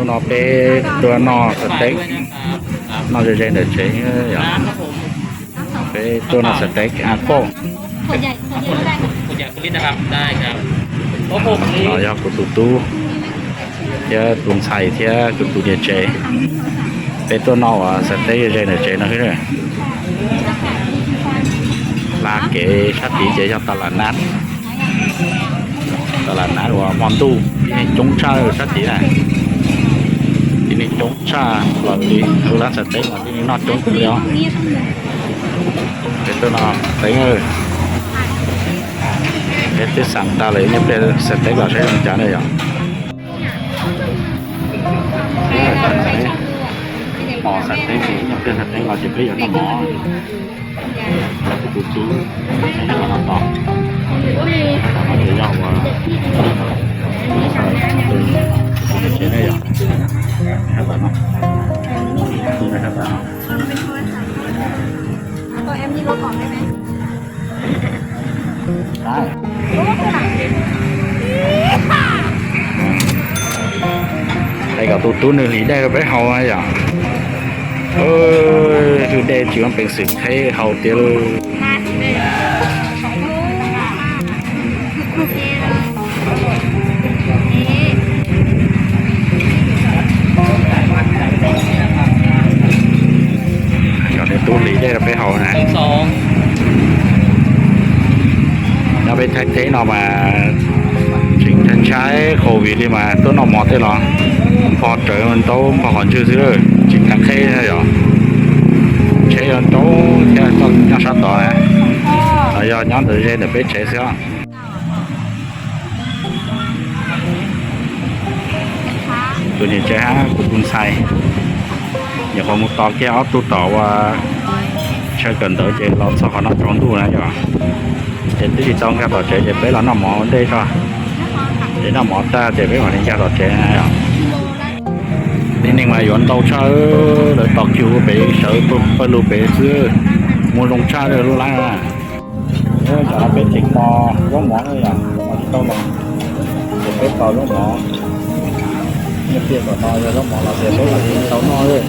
Hnub no peb tuaj noj xav teb, noj ze ze ntawm tsev yom. Peb tuaj noj xav teb a foj. No yog kuv tus tub thiab tus ntxhais thiab kuv tus niam tsev. Peb tuaj noj uas xav teb ze ze ntawm tsev no xwb. Hla kev sab tid ces yog tas lam nab, tas lam nab uas hmo ntuj tib neeg coob tshaj sab tid na. Tib neeg coob tshaj plaws li, lub lab xav teb mas tib neeg noj coob kawg li os. Peb tuaj noj xav teb, peb twb xav tag lawm, nyob pliag xav teb los saib zoo cas na yom. Hmo xav teb ces nyob pliag xav teb los ces peb yuav noj mov. Tus tub no tos, ces yog uas tus tsev ne yom. Hais kom tus tub nws hliv dej rau peb haus na yom. Hwj dej tsis muaj peev xwm qheb haus tiag lauj. Kom nws tub hliv dej rau peb haus na. Nyob peb Thaib teb no mas tseem ntshai ntshai COVID li mas tuaj noj mov tej los npog rawv ntaub npog qhov ntswg xwb, tsis kam qheb yom. Tsheb yog ntaub thiab txoj nyob sab tod na, los yog nyob ntawm ze ntawm peb tsev xwb. Tus niam tsev hab kuv tus ntxhais nyuam qhuav mus tos kiag ob tug tom uas chaw kawm ntawv ces los txog qhov no tsaus ntuj na yom. Ces twb tsis tau nkag tom tsev ces peb los noj mov ua ntej tso. Ces noj mov tag ces peb mam li nkag tom tsev na yom. Tib neeg mas yuav ntau tshaj, lawv tos kiag pem sawv pawg lug pem xwb, mus zoo tshaj lub lab na. Tam no peb tseem tos zaub mov na yom, mov tsis tau los ces peb tos zaub mov. Nyob pliag tom no yog zaub mov los ces peb mam li tau noj.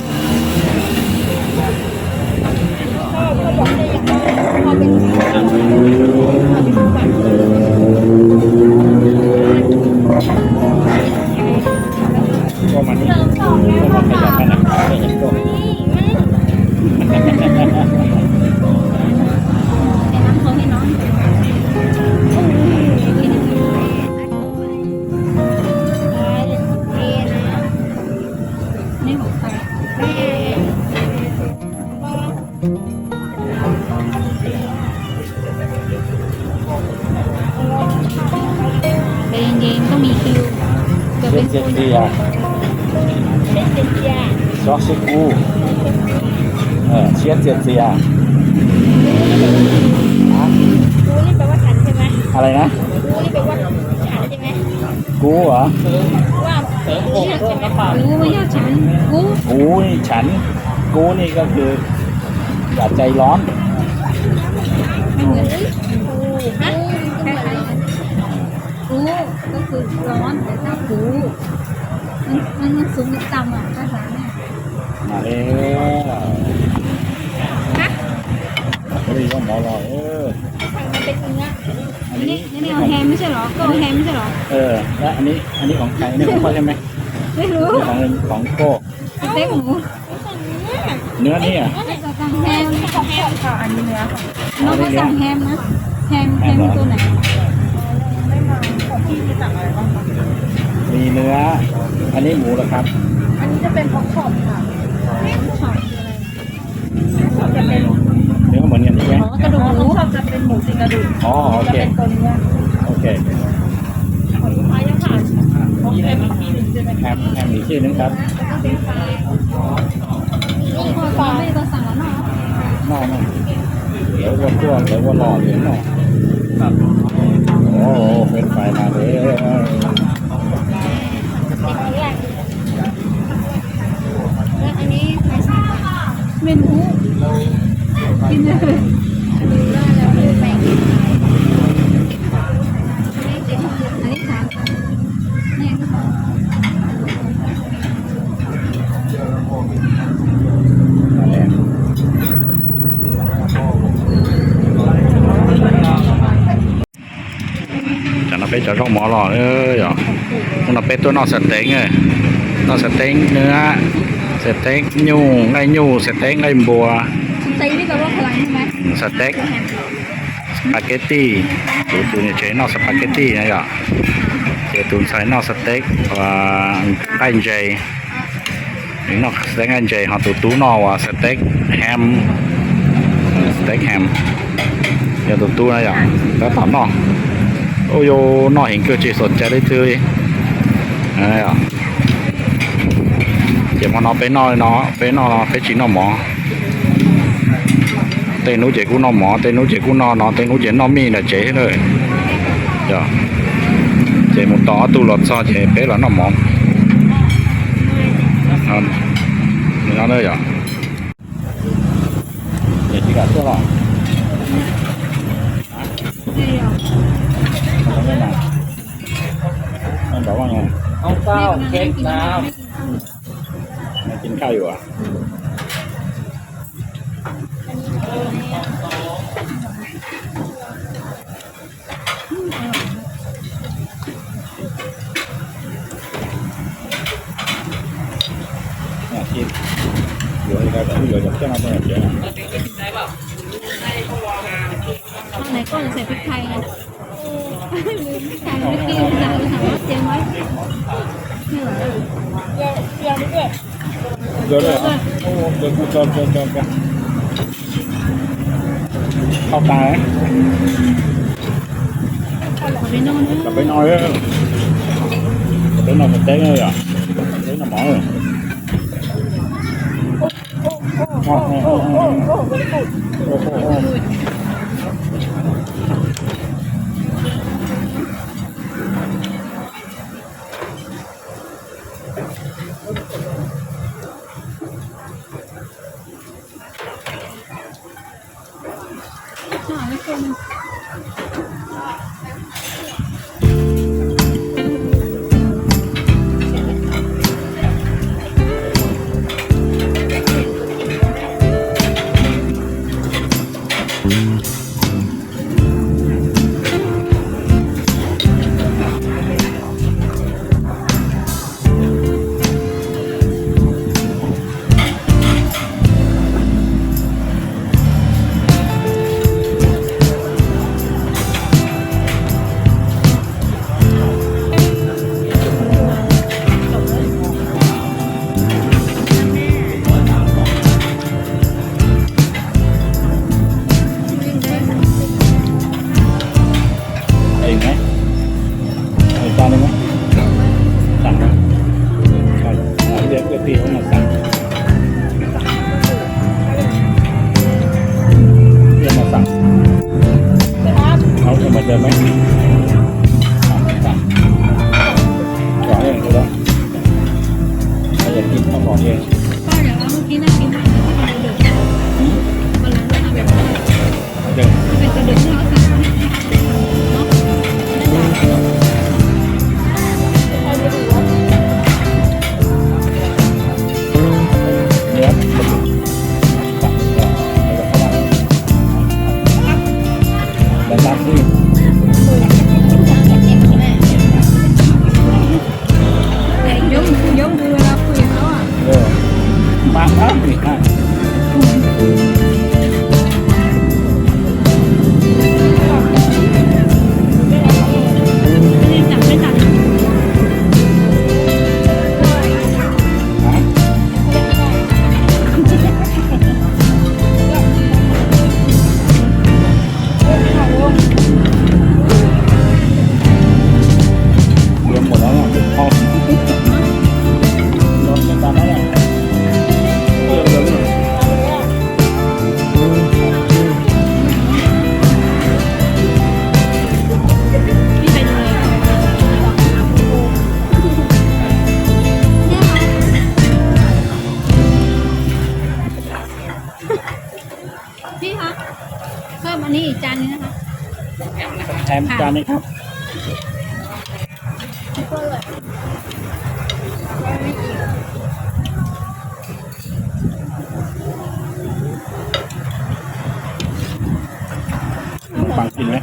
Siab txias txias. Xyob sib kub. Siab txias txias. Hais li na. Kub heev. Kub heev. Kub ni, kub ni ko kwv yam cais lov. Kub ko kwv lov, kub. Nó, nó xuống đến tầm à, các bạn này. Mà đi. Có đi có mỏ rồi. Cái này, cái này là hem chứ lỏ, có hem chứ lỏ. Ờ, đó, anh ấy, anh ấy còn thầy, anh ấy không có thêm này. Cái lúa. Còn, còn cô. Cái tép mũ. นื้อนี่อ่ะ Nó có sẵn hem. Nó có sẵn hem á. Hem, hem tôi này. Không, không. มีเนื้อ อันนี้หมูเหรอครับ อันนี้จะเป็น pork chop ค่ะ Pork chop คืออะไร Pork chop จะเป็น เนื้อเหมือนกันใช่ไหม อ๋อ กระดูกหมู Pork chop จะเป็นหมูติดกระดูก อ๋อ โอเค จะเป็นตัวเนื้อ โอเค ขอลูกค้ายังขาด ขอแฮมอีกทีหนึ่งใช่ไหม แฮม แฮมอีกทีหนึ่งครับ แล้วก็เป็นปลา นี่พอสั่งแล้วไม่ก็สั่งแล้วเนาะ นอกนะ เดี๋ยวอ้วนอ้วน เดี๋ยวอ้วนหล่ออยู่นอก โอ้โห เป็นไฟมาเลย แล้วอันนี้ใครสั่ง ไม่รู้ กินเลย รู้ได้แล้ว ไม่ได้ไปกิน อันนี้สาม เนี่ย Cov zaub mov los yom. Hnub no peb tuaj noj xav teeb, noj xav teeb nab, xav teeb nyuj, nqaij nyuj, xav teeb nqaij npua, xav teeb spaghetti. Tus tus niam tsev noj spaghetti na yom. Ces tus ntxhais noj xav teeb nqaij ntses. Noj xav teeb nqaij ntses, ho tus tub noj uas xav teeb ham, xav teeb ham. Yog tus tub na yom, tab tom noj. Ua yuav noj heev kawg tsis xom cai leej twg li. Ces hmo no peb noj no, peb noj peb tsis noj mov. Tej hnub ces kuj noj mov, tej hnub ces kuj noj no, tej hnub ces noj mij nram tsev thiab na. Ces mus tos ob tug los txog ces peb los noj mov. Yog, Này con sẽ bị thay. Thay nó kêu ra nó thằng nó chém mấy. Được rồi. Được, được, được, được, được. Khau tas. Cặp bếp nôi á. Cặp bếp nôi thực tế nữa rồi. Cặp bếp nôi món rồi. Ê, nè. Ê, cho đi nè. Sẵn rồi. Rồi, rồi, ước, ước gì không mà sẵn. Ước mà sẵn. Không, nhưng mà chờ mấy. Sẵn, sẵn. Rồi, rồi đó. Bây giờ kịp không bỏ đi.พี่คะ เพิ่มอันนี้อีกจานนึงนะคะ แถมจานนี้ครับ ขนมปังกินไหม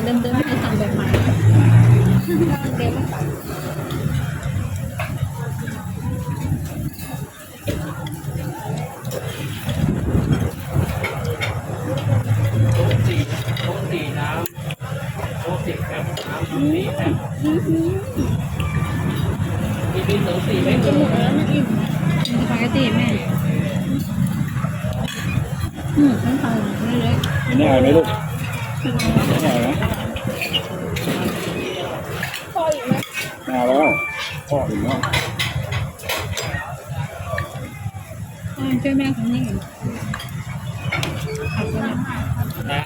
Ntawm ntawm no tau pem mas. Ntawm no tau. Spaghetti แม่ อืม ต้องทำเลย Cái này mấy lúc? Cái này hả? Nào đó. Kho thì nó. Ăn cho แม่ cái này. Học cho แม่.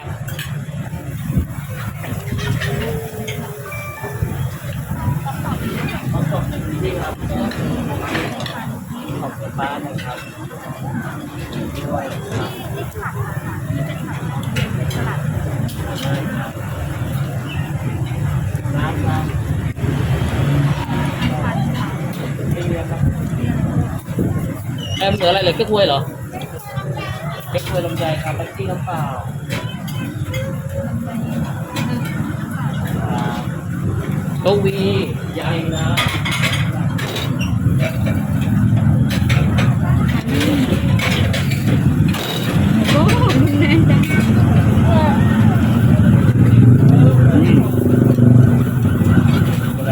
น้ำครับ Em ở lại là kết quay lỏ? Kết quay lòng dàiครับ bánh xi lòng phao. Có quy dạy là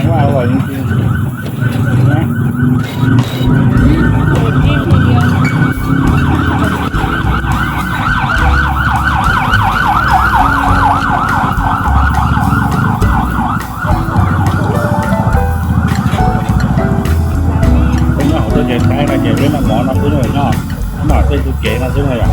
Quán ăn uống gì? Peb nyob hauv txoj kev Thaib no ces peb noj mov no xwb na, noj tej tus kev no xwb na yom.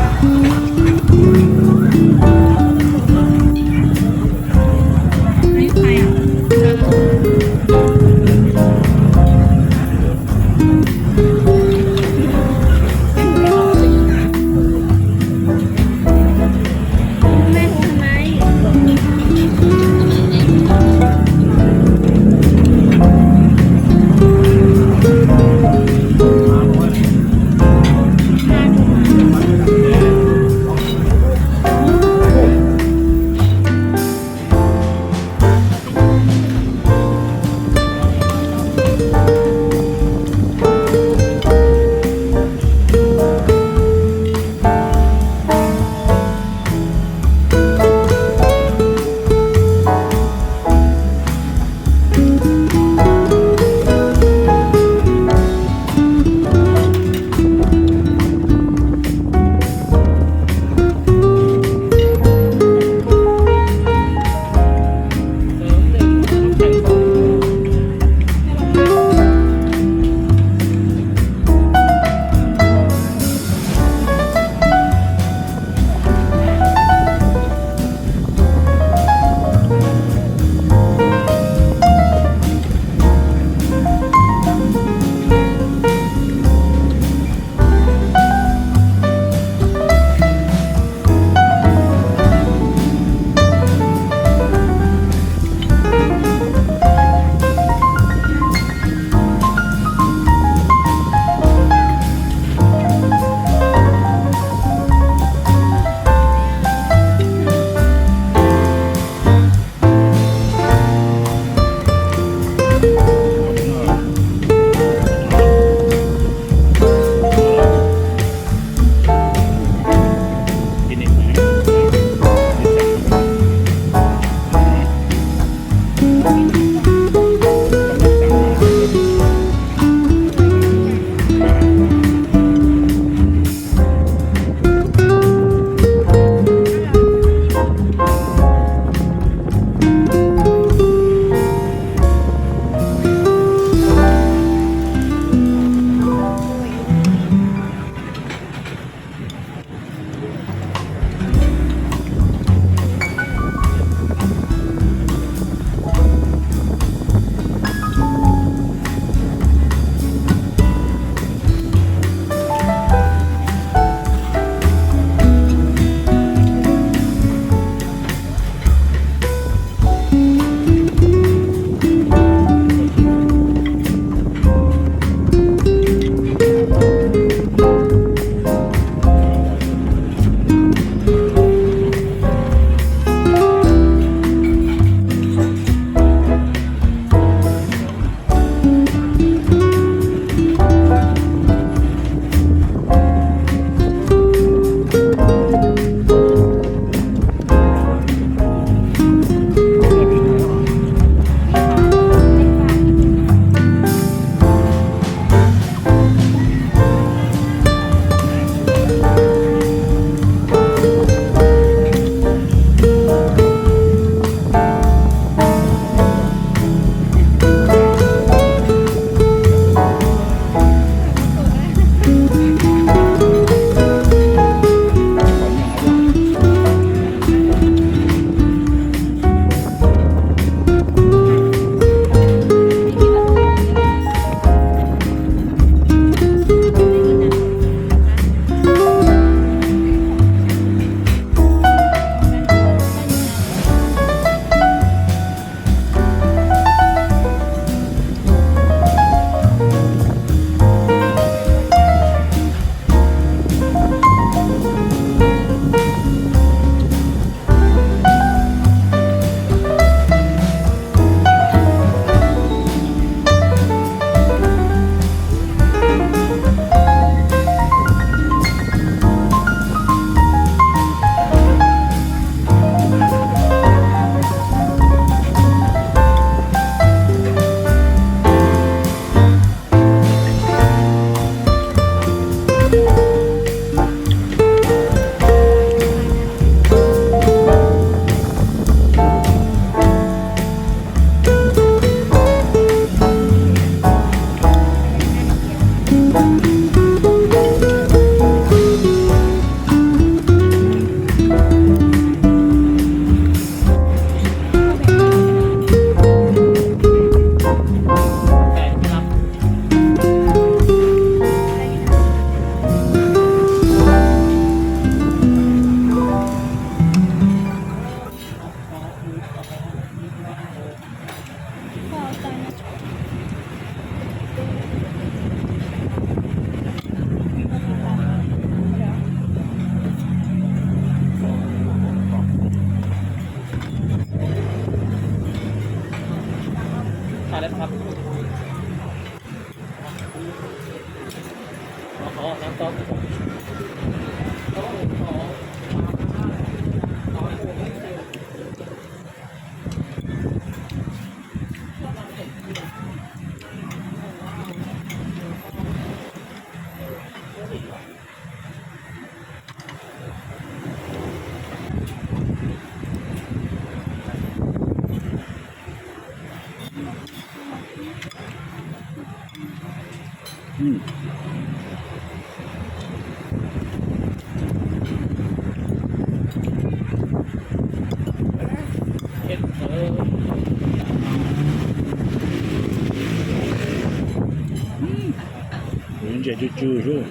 Ntses tsw tsw xwb.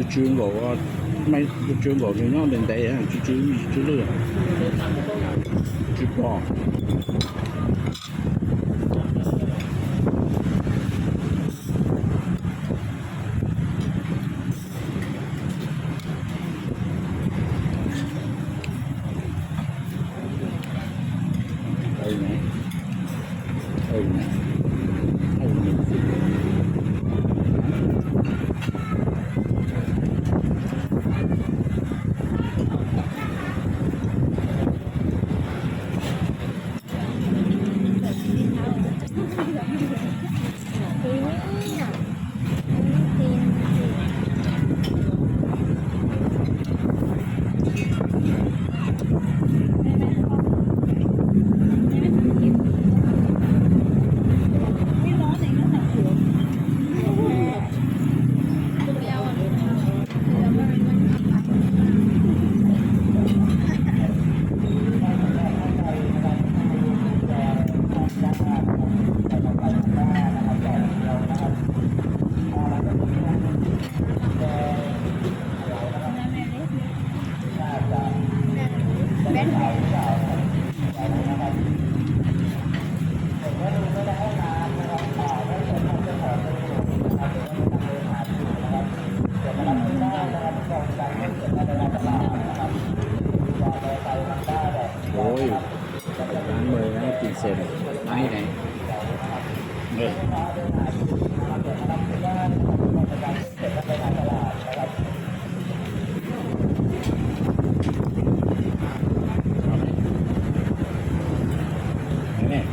Tsw tsw nkaus, tsw tsw nkaus nws nyob ntev ntev, tsw tsw tsw lwj, tsw pom. Ôi, bán mười, bán tiền sale, bán cái này. Đây. Đấy này.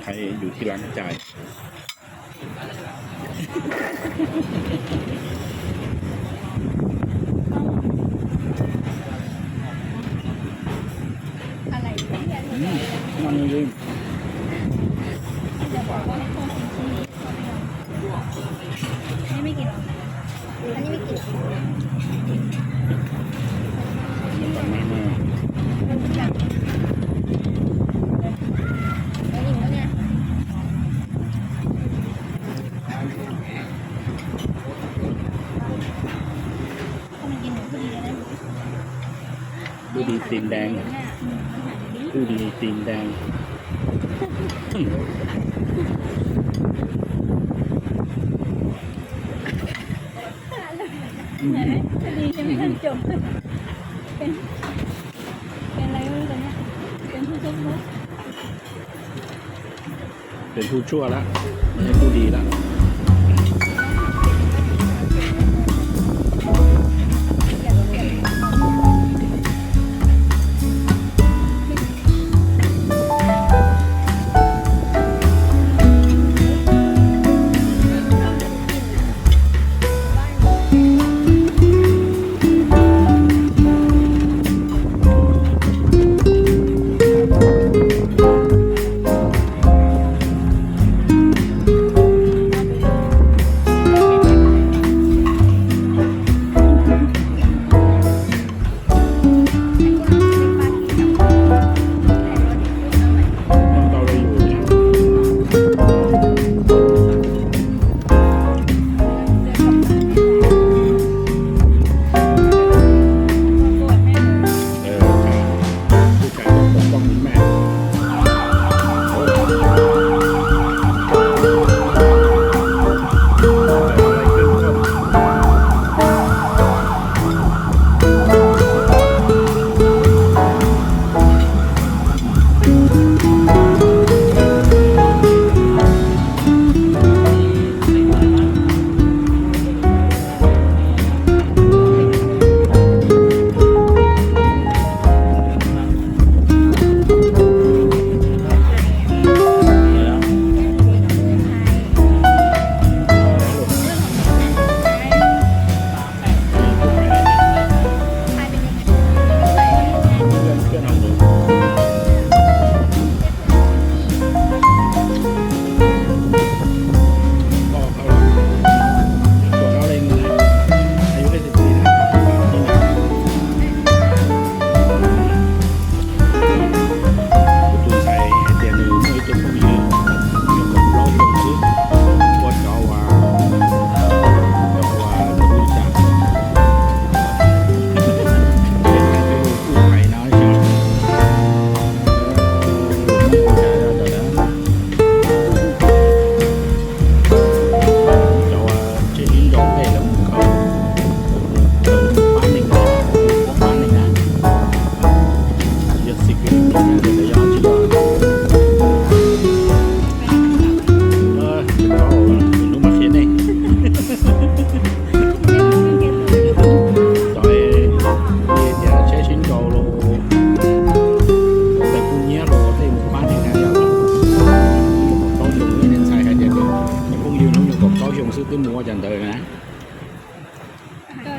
Thấy dù khi lắng chạy. Ngon ghê. Tôi đi tìm đang. Tôi đi tìm đang. Đến thu chua lắm. Đến thu đi lắm.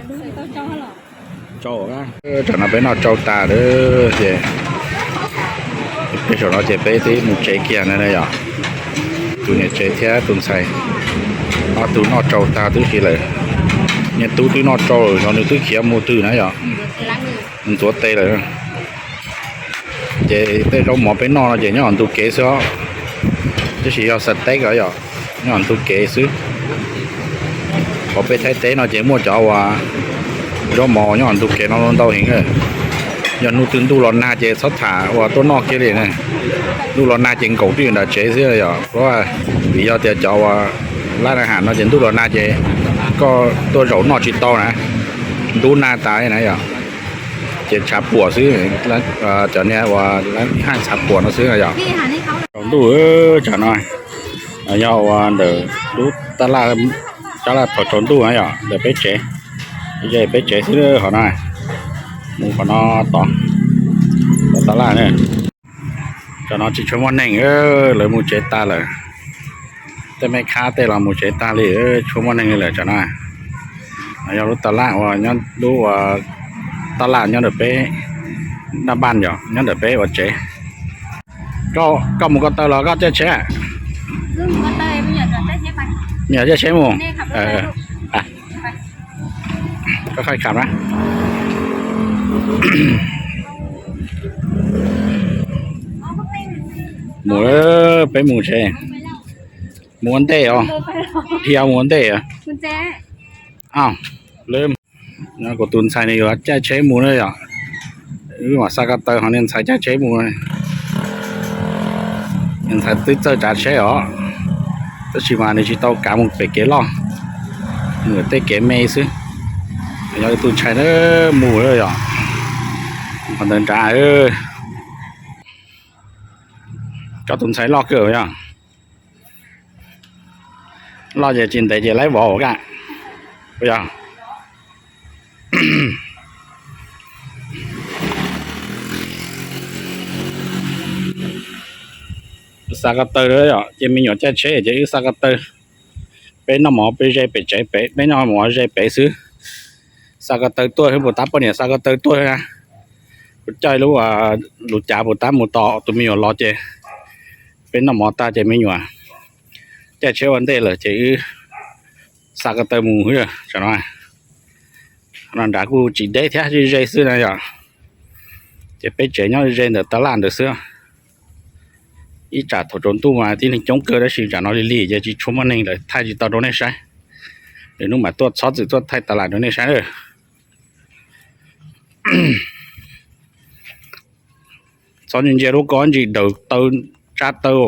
Tsam no peb noj tsau tas lawm ces peb saum no ces peb twb mus tsev kiag na yom. Tus niam tsev thiab tus ntxhais, ob tug noj tsau tag tib si lawm. Niag tub twb noj tsau lawm, nws twb khiav mus twg na yom, mus ntxuav tes lawm. Ces tej zaub mov peb noj no ces nyob ntug kev xwb, tab sis yog xav teb os yom, nyob ntug kev xwb. Qhov peb Thaib teb no ces muaj cov uas zaub mov nyob ntug kev no ntau heev. Yog hnub twg ntuj los nag ces txhob tham uas tuaj noj kiag li na. Ntuj los nag ces nkaum twj ywm nram tsev xwb yom, vim yog tias cov uas lab na ham no ces ntuj los nag ces koj tuaj zaum noj tsis tau na, ntub nag tas na yom. Ces tshav puam xwb, cov niag uas haj tshav puam no xwb yom. Tsaus ntuj tsam no, yog uas ntawm lub taj laj, taj laj thaum tsaus ntuj na yom, ntawm peb tsev, ze peb tsev xwb qhov no, mus qhov no tod, taj laj na. Tsam no tsis tshua muaj neeg, lawv mus tsev tas lawm. Tej me khab tej los mus tsev tag li, tsis tshua muaj neeg li lawm tsam no. Yog lub taj laj uas, lub taj laj nyob ntawm peb, naj npaj yom, nyob ntawm peb ua tsev. Koj mus ko taw los koj caij tsheb? Me nyuam caij tsheb mus. Koj khaij kham na. Mus, peb mus tsev. Mus ua ntej os, dhia mus ua ntej. Kuv tus ntxhais nws yuav caij tsheb mus na yom. Wb mam xa ko taw ho niag ntxhais caij tsheb mus. Niag ntxhais twb txawj tsav tsheb os, tab sis mas nws tsis tau kav mus pem kev loj, mus tej kev me xwb. Yog wb tus ntxhais na mus lawm yom. Qhov ntawd nrad, koj tus ntxhais loj kawg yog. Loj ces tsis ntev ces laib vov ua kaj. Yog xa ko taw, ces me nyuam caij tsheb ces wb xa ko taw. Peb noj mov peb ze pem tsev pem, peb noj mov ze pem xwb. Xa ko taw tuaj xwb, puas tab poj niam xa ko taw tuaj xwb na. Kuv coj lub, lub cav puas tab mus tos tus me nyuam los ces peb noj mov tag ces me nyuam caij tsheb ua ntej lawm ces wb xa ko taw mus xwb. Tsam no, no nrad kuj tsis deb thiab, ze ze xwb na yom. Ces peb tsev nyob ze ntawm taj laj ntawd xwb. Ib tsam thaum tsaus ntuj mas tib neeg coob kawg tab sis tsam no lig lig ces tsis tshua muaj neeg lawm, thaij tsis tau rau nej saib. Lwm hnub mam tuaj txhob txwm tuaj thaij tas lam rau nej saib lawm. Txhob ntsia lub ko ntsis daws taw, tsab taw.